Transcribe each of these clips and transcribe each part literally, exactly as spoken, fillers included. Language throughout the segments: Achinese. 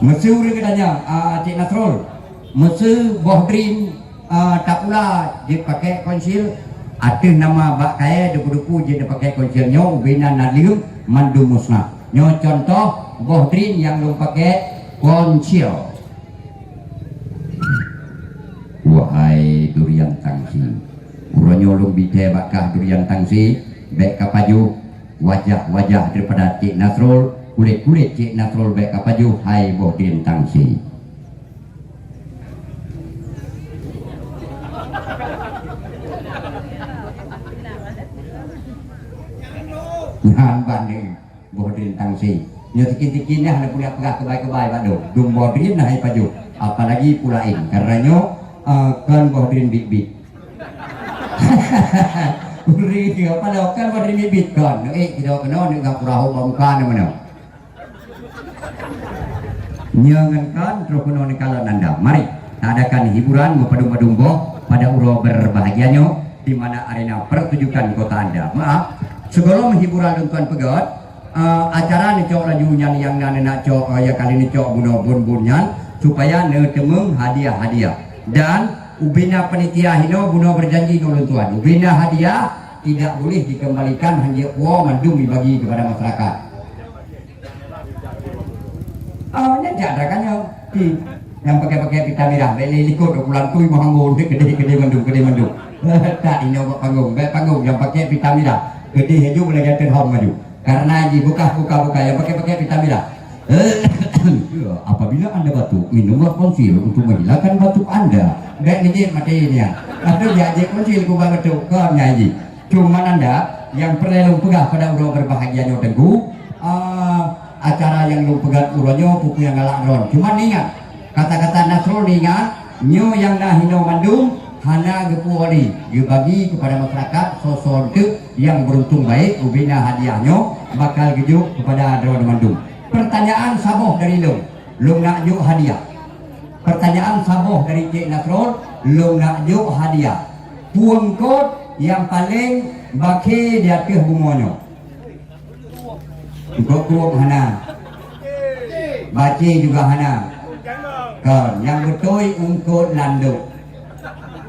Meuseu ureuëng geutanyong, ah, Cik Nasrul, meuseu boh drin, ah, tapula jeuet pakai konsil, ateueh nama bak kayée dupu-dupu jeuet pakai konsil nyoe ubena naleueng mandum musnah. Nyoe contoh boh drin nyang lôn pakai konsil. Wahai durian tangsi, uroe nyoe lôn bitée bak kah durian tangsi, bék ka pajoh wajah-wajah daripada Cik Nasrul, kulét-kulét Cik Nasrul bék ka pajoh, hai boh durian tangsi. Nyan bandum. Boh drin tangsi. Nyoe tikin-tikin nyan hana pula peugah kebai-kebai bak dum. Dum boh drin nah hai pajoh. Apalagi pulain. Karena nyoe, eh, kon boh drin bit-bit. Ureuëng dia apa dah kon boh drin bit-bit kon. Nyoe, eh, kita kena ni ngap perahu bak muka ni mana. Nyoe ngon kon terus keunoe neukalon anda. Mari, ta adakan hiburan meupadum-padum boh pada uroe berbahagia nyoe di mana arena pertunjukan kota anda. Maaf, sigohlom hiburan lôn tuan peugét, eh, acara neucok laju nyan nyang na neunak cok, eh, ya kali neucok bunoe bun-bun nyan supaya neuteumeung hadiah-hadiah. Dan ubena panitia hinoe bunoe berjanji ngon lôn tuan, ubena hadiah tidak boleh dikembalikan, hanjeuet puwoe mandum dibagi kepada masyarakat. Oh, nyan jak dah kan nyoe. Pi, nyang pakai-pakai pita mirah, bèk lé likot, bulan tui meuhambô, keudéh-keudéh mandum, keudéh mandum. Tak inyoe bak panggung, bèk panggung nyang pakai pita mirah. Keudéh laju lagèe teuhom maju. Karena jih buka, buka, buka, nyang pakai-pakai pita mirah. Apabila anda batuk, minumlah konsil untuk menghilangkan batuk anda. Bèk neujép maté nyan. Atau jak jép konsil kubah batuk, kon nyan jih. Cuman anda nyang peureulèe lôn peugah pada uroe berbahagia nyoe Teungku, ah, acara nyang lôn peugah uroe nyoe peue-peue nyang galak droen. Cuman ingat, kata-kata Nasrul ingat, nyoe nyang na hinoe mandum hana geupuwoe lé, geubagi kepada masyarakat soe-soe teuk nyang beruntung baik, ubena hadiah nyoe bakal geujok kepada droe mandum. Pertanyaan saboh dari lôn, lôn nak jok hadiah. Pertanyaan saboh dari Cik Nasrul, lôn nak jok hadiah. Peue eungkôt nyang paleng bakhe di ateueh bumoe nyoe? Eungkôt krueng hana. Baci juga hana. Kon, nyang beutôi eungkôt landok.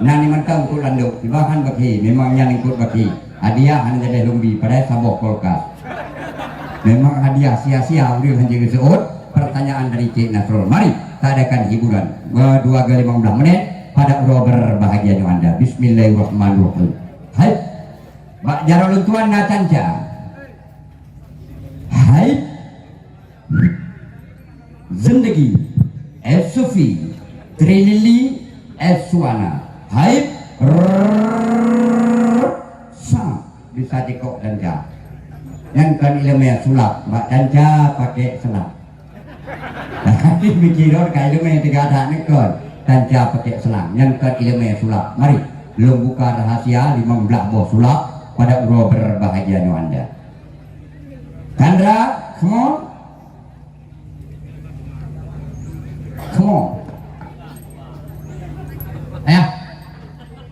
Nan ni mantong eungkôt landok. Ibahan bakhe, memang nyan eungkôt bakhe. Hadiah hana jadi lôn bi, padahai saboh kulkas. Memang hadiah sia-sia ureueng hana geuseuôt. Pertanyaan dari Cik Nasrul. Mari, ta adakan hiburan. Dua, dua kali lima belas menit pada uroe berbahagia nyoe anda. Bismillahirrahmanirrahim. Hai. Bak jaroe lôn tuan na tanca. Hai. Zindagi, eh, Sufi, Trilili, eh, Suwana, Haib, Rrrr, Sa, bisa jikok tanca. Nyan kon ileumèe sulap, bak tanca pakai selang. Tapi pikiran ka ileumèe teuga that ni kon, tanca pakai selang. Nyan kon ileumèe sulap. Mari, lôn buka rahasia limong blah boh sulap pada uroe berbahagia nyoe anda. Chandra, come on. Come on. Ayah.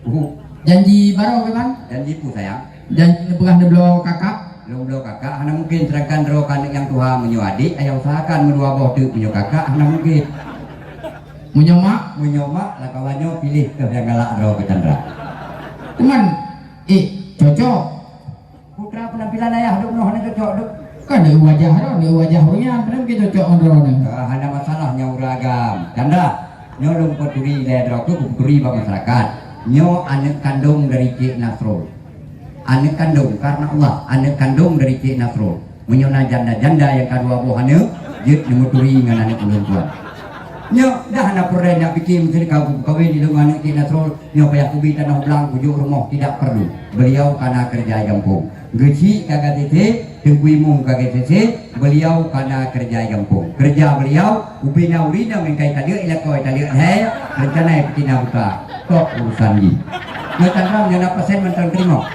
Uhu. Janji baroe, Bang? Janji peue, sayang? Janji neupeugah neubloe kakak. Lôn bloe kakak, hana mungkin, sedangkan droe ka aneuk nyang tuha. Meunyoe adék, ayah usahakan, meudua boh teuk, meunyoe kakak, hana mungkin. Meunyoe mak? Meunyoe mak, lam kawan nyoe piléh keuh nyang galak droe keu Chandra. Cuman, eh, cocok. Putra penampilan ayah duk noh ni cocok duk. Kan dari wajah dah, dari wajah urang nyan, mana mungkin cocok ngon droe ni? Ah, hana masalah nyoe ureueng agam. Chandra, nyoe lôn peuturi lé droe keuh, peuturi bak masyarakat. Nyoe aneuk kandong dari Cik Nasrul. Aneuk kandong karena Allah, aneuk kandong dari Cik Nasrul. Meunyoe na janda-janda nyang ka dua boh aneuk, jeuet neumeuturi ngon aneuk ulôn tuan. Nyoe dah na peureulèe nak pike meusidroe ka kawen di lôn aneuk Cik Nasrul, nyoe payah kubi tanoh blang kujok rumoh tidak perlu. Beliau kana kerja di gampông. Geuchik ka gasisi, Teungku Imum ka gasisi, beliau kana kerja di gampông. Kerja beliau, ubena ureueng inong nyang kai taleuek, ilakôi taleuek lhèe, rencana peutina buta. Kok urusan jih. Nyoe tanram nyang na pasien mantong teurimong.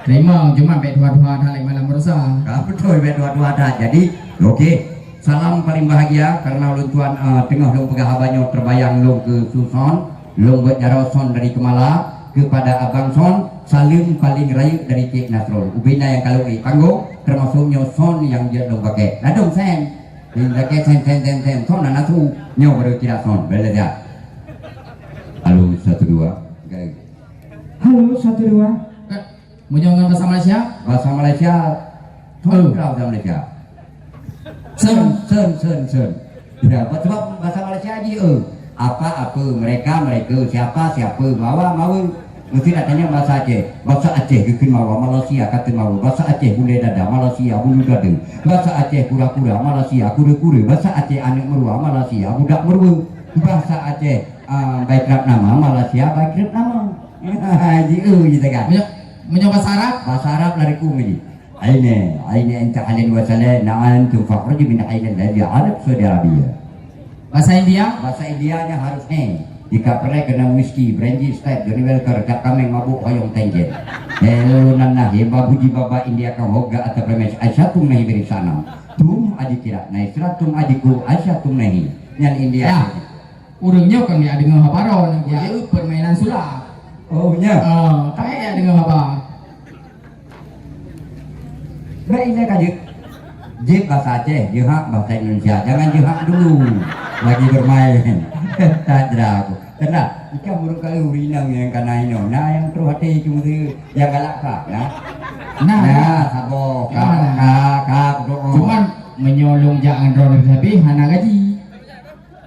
Teurimong, cuma bèk tuha-tuha that lé malam beurasa. Ka beutôi bèk tuha-tuha that. Jadi, oke. Salam paling bahagia karena ulôn tuan, eh, teungoh lôn peugah haba nyoe teubayang lôn keu suson, lôn buet jaroe son dari Keumala kepada abang son, saleuem paling rayeuk dari Cik Nasrul. Ubena nyang ka lôn ék panggong, termasuk nyoe son nyang jeuet lôn pakai. Ladôm sen. Lakèe sen, sen, sen, sen. Kon na, na su. Nyoe baru tidak son. Boleh tidak? Halo, satu, dua. Halo, satu, dua. Meunyoe ngon bahasa Malaysia? Bahasa Malaysia. Halo. Bahasa Malaysia. Sen. Sen, sen, sen, sen. Ya, sebab bahasa Malaysia ji, eh. Apa, apa, mereka, mereka, siapa, siapa, mawa, mawa. Mesti nak tanya bahasa Aceh. Bahasa Aceh geukheun mawa, Malaysia kata mawa. Bahasa Aceh bulèe dada, Malaysia bulu dada. Bahasa Aceh kura-kura, Malaysia kura-kura. Bahasa Aceh aneuk meurua, Malaysia budak meurua. Bahasa Aceh, ah, baikrat nama, Malaysia baikrat nama. Ji, eh, ji tekan. Meunyoe, meunyoe bahasa Arab? Bahasa Arab lari ku ji. Aina, aina anta halal wa salal, na'am, tu fakhruj min aina alladhi arab Saudi Arabia. Bahasa India? Bahasa Indianya harus he. Jika peureulèe keunan whisky, brandy, stout, Johnny Walker, Jack Daniel, mabuk, hoyong, tenjen. He, lôn nan nah, he, babuji baba India ka hoga atau premes, aisyah tum nahi beri sana. Tum aji kira, nahi serat tum aji ku, aisyah tum nahi. Nyan India. Ya. Ureueng nyoe kan ya deungoe haba droe, ya permainan sulap. Oh, nya. Ah, tak ya deungoe haba. Bèk ilèe ka jeuet. Jeuet bahasa Aceh, jeuhak bahasa Indonesia. Jangan jeuhak dulu. Lagi bermain. Tak jera aku. Kenal? Ikan burung kayu, rinang yang kana ino. Nah, yang terus hati cuma tu, yang galak ka. Nah. Nah. Nah, sabar. Ka, ka, ka, berdoa. Cuman, meunyoe lôn jak ngon droeneuh sabe, hana gaji.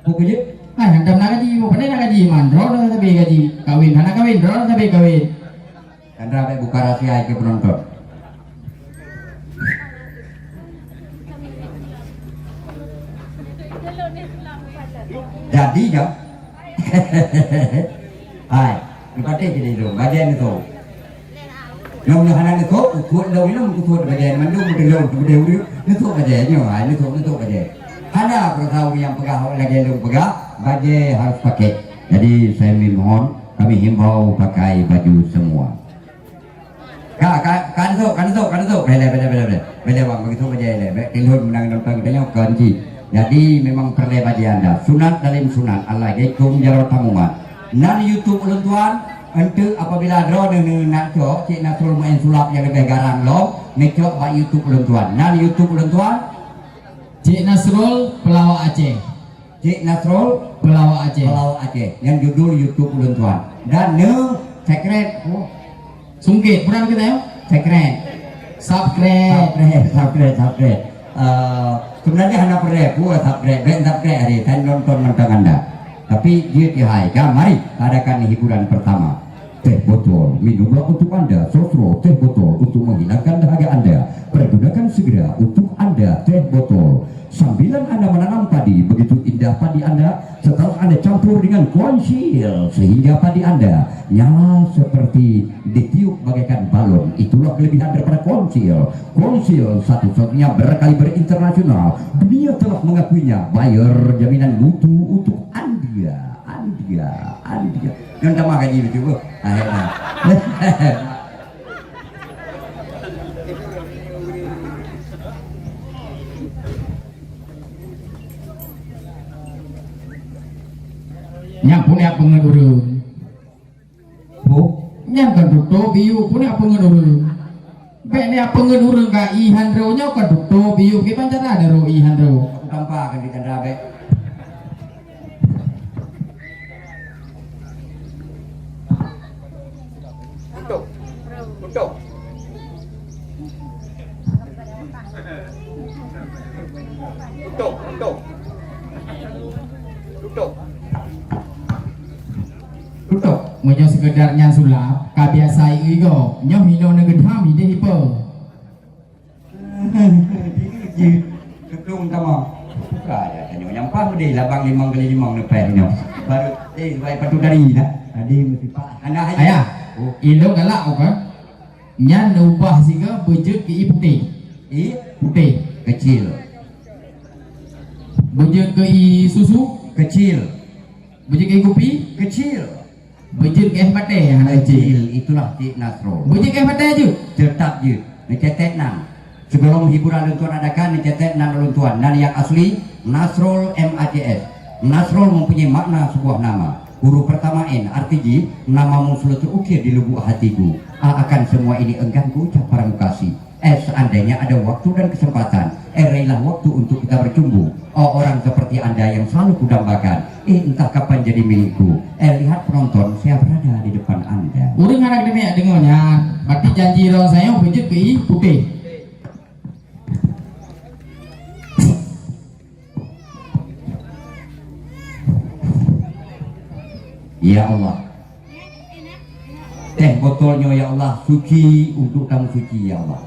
Buku jeuet? Ah, hantom na gaji. Buku pandai na gaji. Man, droeneuh sabe gaji. Kawin, hana kawin. Droeneuh sabe kawin. Sandra bèk buka rahsia keu penonton. Jadi, ya. Hai, leupah teh jadi tu. Bajèe ni tu. Nyoe, nyoe hana neusok, ukot lom ilong, ukot bajèe mandum, beudeuh lom, beudeuh ureueng, neusok bajèe nyoe, hai, neusok, neusok bajèe. Hana peurasa ureueng nyang peugah awak lagèe lôn peugah, bajèe harus pakai. Jadi, saya mohon, kami himbau pakai baju semua. Ka, ka, ka neusok, ka neusok, ka neusok. Bèk lé, bèk lé, bèk lé, bèk lé. Bèk lé, bang, begitu bajèe lé. Bèk tilôn meunang nonton geutanyoe kon cit. Jadi, memang peureulèe bajèe anda. Sunat dalam sunat, Allah jaikum jarot tamumat. Nan YouTube ulôn tuan, Eunteuk apabila droeneuh nak cok Cik Nasrul main sulap nyang leubeh garang lom, neucok bak YouTube ulôn tuan. Nan YouTube ulôn tuan, Cik Nasrul Pelawak Aceh. Cik Nasrul Pelawak Aceh. Pelawak Aceh. Nyang judul YouTube ulôn tuan. Dan neu subscribe. Oh. Sungkit, peue nan keuh nyoe? Subscribe. Subscribe. Subscribe, subscribe, subscribe. Eh, sebenarnya hana peureulèe peue subscribe, bèk subscribe hari, tan nonton mantong anda. Tapi jeuet keuhai, ka mari adakan hiburan pertama. Teh botol, minumlah untuk anda, Sosro, teh botol untuk menghilangkan dahaga anda. Pergunakan segera untuk anda, teh botol. Sambilan anda menanam padi, begitu indah padi anda setelah anda campur dengan kuansil, sehingga padi anda nyala seperti ditiup bagaikan balon. Itulah kelebihan daripada kuansil. Kuansil satu-satunya berkaliber internasional. Dunia telah mengakuinya. Bayar jaminan mutu untuk anda, anda, anda. Nyan tamah gaji beutôi, beuh. Akhirnya. Nyan pun jak peungeut ureueng. Peue? Nyan kan tutôp biyeu pun jak peungeut ureueng. Bèk jak peungeut ureueng ka ié han droe nyoe kan tutôp biyeu kiban cara droe ié han droe. Aku tampa kan di Chandra bèk. Tutup. Tutup. Tutup, tutup. Tutup. Tutup. Meunyoe sekedar nyan sulap, ka biasa ié gob. Nyoe hinoe neugeudham idéh ipe. Tutup utama. Buka ya, tanyoe nyang paih udeh labang limong kali limong leupah nyoe. Baru, eh, baik patut dari dah. Tadi mesti pak. Hana hai. Ayah. Oh. Ilong galak bukan? Nyan ubah siga beujeuet keu ié putéh. Ié? Putéh. Kecil. Beujeuet keu ié susu? Kecil. Beujeuet keu ié kupi? Kecil. Beujeuet keu éh batèe hana kecil. Kecil, itulah Cik Nasrul. Beujeuet keu éh batèe jeuet? Tetap jeuet. Neucatat nan. Sebelum hiburan lôn tuan adakan, neucatat nan lôn tuan. Nan yang asli, Nasrul M A C S. Nasrul mempunyai makna sebuah nama. Huruf pertama N, arti jih, namamu selalu terukir di lubuk hatiku. A akan semua ini enggan kuucap para mukasih. Eh, seandainya ada waktu dan kesempatan, eh, raihlah waktu untuk kita bercumbu. Oh, orang seperti Anda yang selalu kudambakan. Eh, entah kapan jadi milikku. Eh, lihat penonton, saya berada di depan Anda. Ureueng hana deungoe nyan, berarti janji droe sayang beujeuet keu ié putéh. Ya Allah. Teh botol nyoe, ya Allah, suci untuk tamu suci, ya Allah.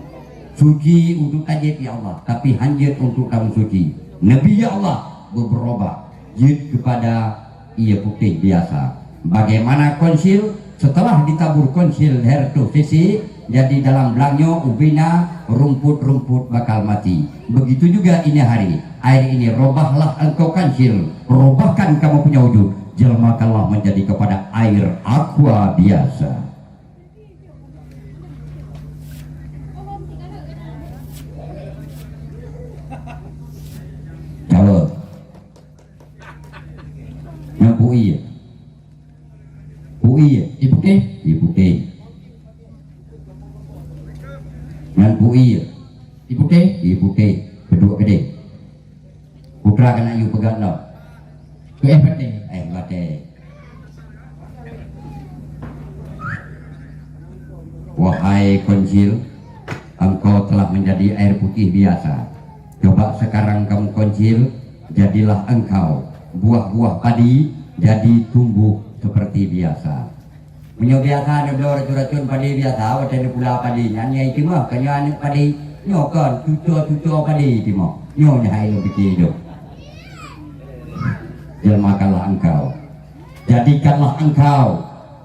Suci untuk tajép, ya Allah, tapi hanjeuet untuk tamu suci. Nabi, ya Allah, beubeuroba jeuet keupada ié putéh biasa. Bagaimana konsil? Setelah ditabur konsil hertu sisi, jadi dalam blang nyoe ubina rumput-rumput bakal mati. Begitu juga ini hari. Air ini robahlah engkau konsil, robahkan kamu punya wujud, jelmakanlah menjadi kepada air aqua biasa. Calon. Nyan pu ié. Pu ié. Ié putéh. Ié putéh. Nyan pu ié. Ié putéh. Ié putéh. Peuduek keudéh. Putra keuneuk yue peugah lom. Keu éh batée. Éh batée. Wahai konsil, engkau telah menjadi air putih biasa. Coba sekarang kamu konsil, jadilah engkau buah-buah padi, jadi tumbuh seperti biasa. Meunyoe biasa neubloe racun-racun padi biasa, watée neupula padi nyan, nyan itimah, ka nyoe aneuk padi, nyoe kon cuco-cuco padi itimah. Nyoe nyang hai lôn pike idong. Jelmakanlah engkau. Jadikanlah engkau.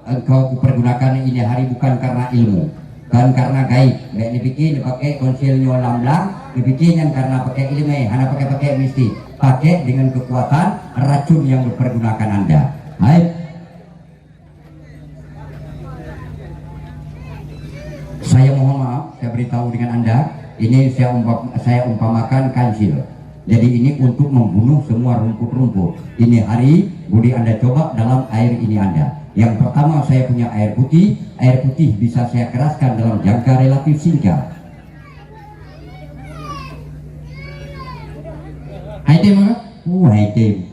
Engkau kupergunakan ini hari bukan karena ilmu, bukan karena gaib. Bék neupike neupaké konsil nyoe lam blang, neupike nyan karena paké ileumé, hana paké-paké mistik. Paké dengan kekuatan racun yang dipergunakan anda. Hai. Saya mohon maaf, saya beritahu dengan anda, ini saya umpa-, saya umpamakan kancil. Jadi ini untuk membunuh semua rumput-rumput. Ini hari boleh anda coba dalam air ini anda. Yang pertama saya punya air putih, air putih bisa saya keraskan dalam jangka relatif singkat. Hai tem apa? Oh, hai tem.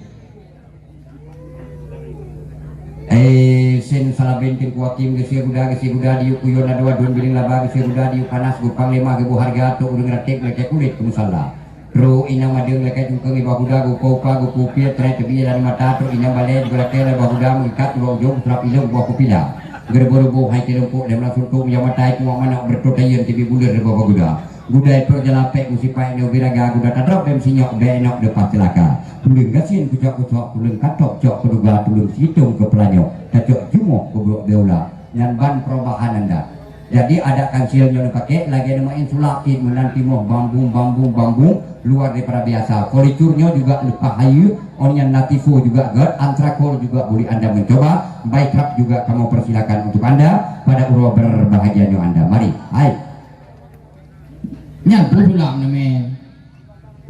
Eh, sen salabén teungku hakim geusie guda, geusie guda diyuek kuyon adoe aduen bileung laba, geusie guda diyuek panas, geupanglima geuboh hareuga, tok ureueng ratéb lakée kulét keu musalla. Trok inong madeueng lakée cungkeung, ibak guda geupa-upa, geupupiet, teurai teubiet lam mata, trok inong balée geurakée lé bah guda, meuikat ibak ujong, seurap ilong boh kupila. Geuruboh-ruboh hai teurumpok, lé meulah suntok, meuya matai, kuwak manok, beureutoh tayeuen, tibi buleuen reubah bah guda. Gudai peureujala pék meusipai nyoe biraga, guda tadrop bém sinyok, bèk inok leupah ceulaka. Tuleueng gasien kucok-kucok, tuleueng katôk cok keuduga, tuleueng sitông keupeulanyok, tacok jumoh keubrok biola. Nyan ban perubahan anda. Jadi adat kancil nyoe neupaké lagèe neumeu'en sulap cit meunan timoh bambu, bambu, bambu luar daripada biasa. Furnitur nyoe juga leupah hayeue, ôn nyan natifo juga gèt, antrakol juga boleh anda mencoba, baikrak juga kamoe persilakan untuk anda pada uroe berbahagia nyoe anda. Mari, hai. Nyan peusulap nyoe mè.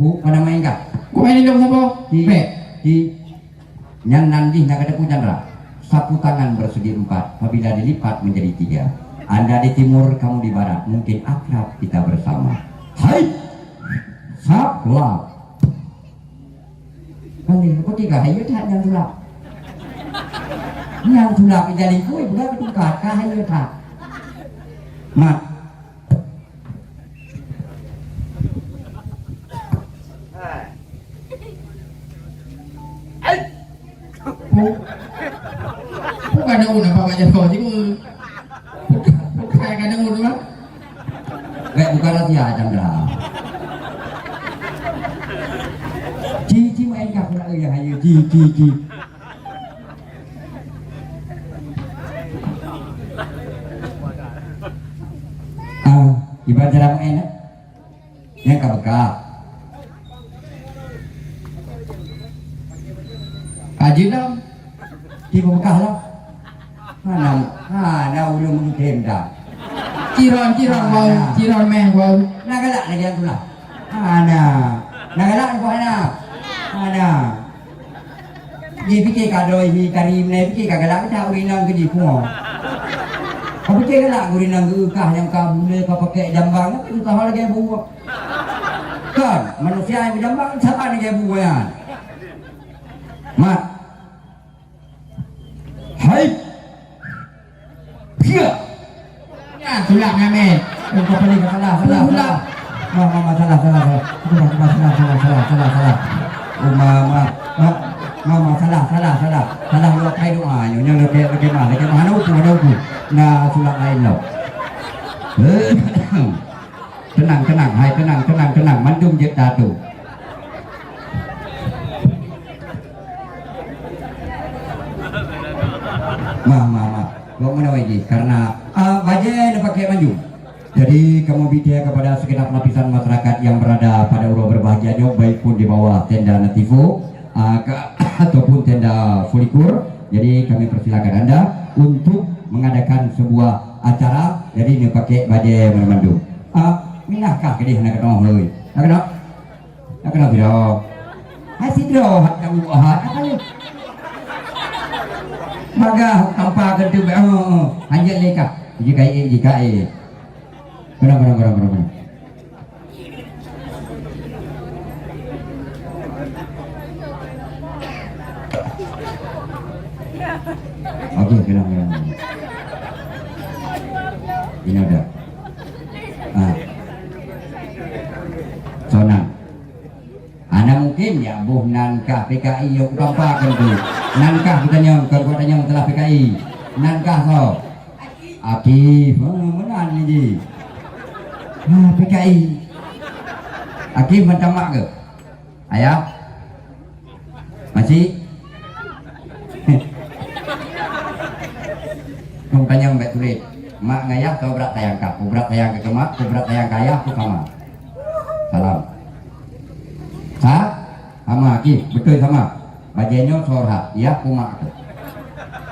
Bu, pada main kah? Ku main dong sapa? Di, Bèk. Di, nyan nan jih na kata Pu Chandra. Sapu tangan bersegi empat, apabila dilipat menjadi tiga. Anda di timur, kamu di barat, mungkin akrab kita bersama. Hai! Sap, lap. Kali, apa tiga? Hai, tak nyan sulap. Nyan sulap jadi kui, bukan ketukat, kah, hai, tak. Mak. Pu-, bukan ada orang nampak kat jatuh je. Bukan, bukan ada orang, Bang. Bèk buka rahsia, Chandra. Ci, ci, main kah pula, ya, ya, ci, ci, ci. Ah, ibarat cara main, eh? Nyang ka beukah. Ka jeuet lom. Tieb beukah lom. Hana, hana ulôn meutem dah. Ciron, ciron, bau, ciron meh, bau. Na galak lagèe tu lah. Hana. Na galak, bau hana. Jipike ka droe hi kari meunai pike ka galak mita ureueng inong keu jipuwoe. Ka peucaya galak gurèe nyang geueukah nyang ka bulèe ka pakèk jambang, eukah lagèe buet. Kan, manusia nyang jambang saban lagèe buet nyan. Mat. Hai. Pia. Ya, tulak ngamen. Oh, kau paling salah, salah, salah. Ma, ma, ma, salah, salah, salah. Salah, salah, salah, salah, salah, salah. Oh, ma, ma, ma, ma, ma, salah, salah, salah. Salah, lu pakai doa, nyo, nyo, lagi, lagi ma, lagi ma. Hana upu, hana upu. Nah, tulak lain lo. Tenang, tenang, hai, tenang, tenang, tenang. Mandum jeuet tatu. Ma, ma, ma. Kok meunoe jih? Karena, ah, bajèe neupakèk manjum. Jadi, kamoe bri keu kepada segenap lapisan masyarakat yang berada pada uroe berbahagia nyoe, baik pun di bawah tenda Nativo, ah, ka, ataupun tenda Folikur. Jadi, kami persilakan anda untuk mengadakan sebuah acara. Jadi, neupakèk bajèe mandum-mandum. Ah, minah kah keudéh na keunoe, hôi. Na keunoe? Ka keunoe sidroe. Hai sidroe, hat kamoe buet hat. Apa ni? Bagah tampa keuneuk bèk, oh, oh. Hanjeuet lé kah. Jika ék, jika ék. Keunoe, keunoe, keunoe, keunoe, keunoe. Oke, keunoe, keunoe, keunoe. Ini ada. Ah. Sonan. Hana mungken jak boh nan kah P K I nyang kutampa keu tu. Nan kah geutanyong, kon kutamong salah P K I. Nan kah soe? Akif. Ha, meunan ni ji. Ha, P K I. Akif mantong mak keu? Ayah? Masih? Kong tanyong bèk tuléh. Mak ngon ayah soe brat sayang kah? Peue brat sayang kah keu mak, peue brat sayang keu ayah, peue sama. Salam. Sa? Sama, Akif. Beutôi sama. Bajèe nyoe soe rhah, yah peue mak kah?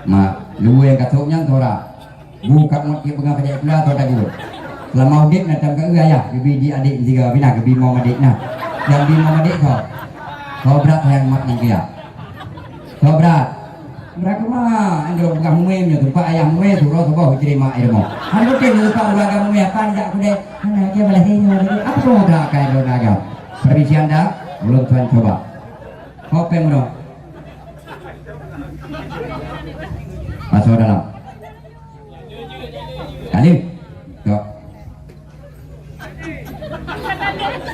Mak, luweue nyang ka sôk nyan soe rhah. Bu ka ngon cit beungoh ka jak sikula, soe tagut. Seulama udép na tam ka eu ayah, geubi di adék sigoe, bina geubi mom adék na. Dan bi mom adék soe? Soe brat sayang mak ngon keu yah? Soe brat? Brat keu mak, nyang jeuet peugah mume nyoe teumpat ayah mume, suroe saboh cit mak ilmu. Han rutin teumpat keuluwarga mume, apa jak keudè? Hana, dia malah nyoe lagi. Apa tu dah kai lo naga? Permisi anda, ulôn tuan coba. Kopi meunoe. Masuk dalam. Kali. Tok.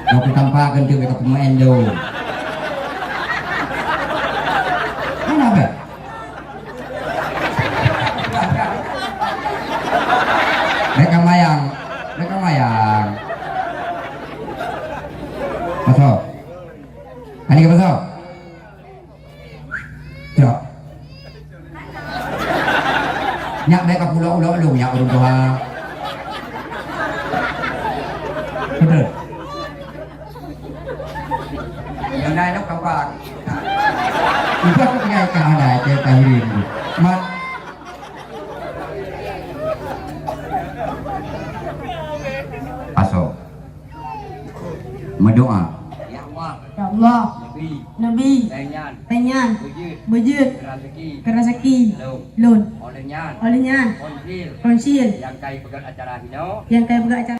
Tok, tampa keuneuk bèk peumain dong. Mana bèk? Bèk ka mayang. Bèk ka mayang. Masuk. Kali ka masuk. Cok. Nyak bèk ka pulok-ulok lôn nyak ureueng tuha. Beutôi. Nyang laén lôn kompak. Itu aku tinggai ka ada, saya tahirin. Mat. Aso. Meudoa. Ya Allah. Ya Allah. Nabi. Nabi. Lheuh nyan. Lheuh nyan. Beujeuet. Beujeuet. Keu raseuki. Keu raseuki. Lôn. Lôn. Óh lheueh nyan. Óh lheueh nyan. Konsil. Konsil. Nyang kai peugöt acara hinoe. Nyang kai peugöt acara